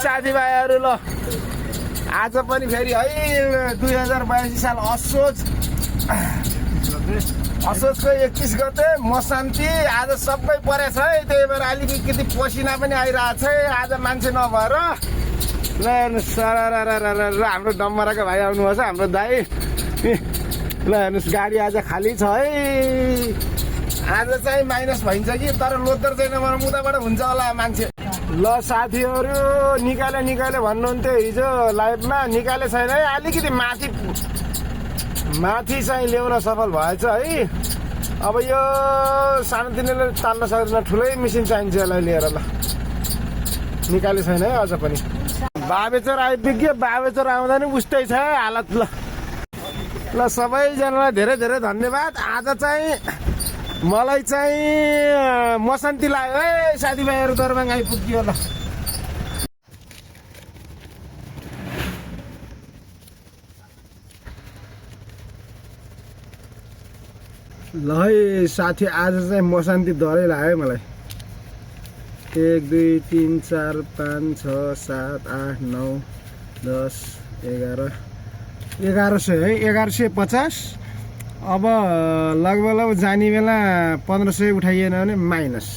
साथीभाइहरू ल आज पनि फेरि है 2082 साल असोजको 31 गते मसान्ती आज सबै परेछ है। त्यही भएर अलिकति पसिना पनि आइरहेछ है आज मान्छे नभएर। ल हेर्नुहोस् हाम्रो डम्बराको भाइ आउनुभएको छ हाम्रो दाइ। ल हेर्नुहोस् गाडी आज खाली छ है। आज चाहिँ माइनस भइन्छ कि तर लोदर चाहिँ नभएर उताबाट हुन्छ होला मान्छे। ल साथीहरू निकाले भन्नुहुन्थ्यो हिजो लाइभमा, निकाले छैन है। अलिकति माथि चाहिँ ल्याउन सफल भएछ है। अब यो सानोतिनोले तान्न सक्दैन, ठुलै मेसिन चाहिन्छ यसलाई लिएर। ल निकाले छैन है अझ पनि। बाबेचोर आइपुग्यो, बाबेचोर आउँदा नि उस्तै छ हालत। ल सबैजनालाई धेरै धेरै धन्यवाद। आज चाहिँ मलाई चाहिँ मसान्ती लाग्यो है साथीभाइहरू, दरबाङ आइपुग्यो। ल है साथी आज चाहिँ मसान्ती डरै लाग्यो मलाई। 1 2 3 4 5 6 7 8 9 10 11 1100 है, 1150। अब लगभग जाने बेला 1500 उठाइएन भने माइनस।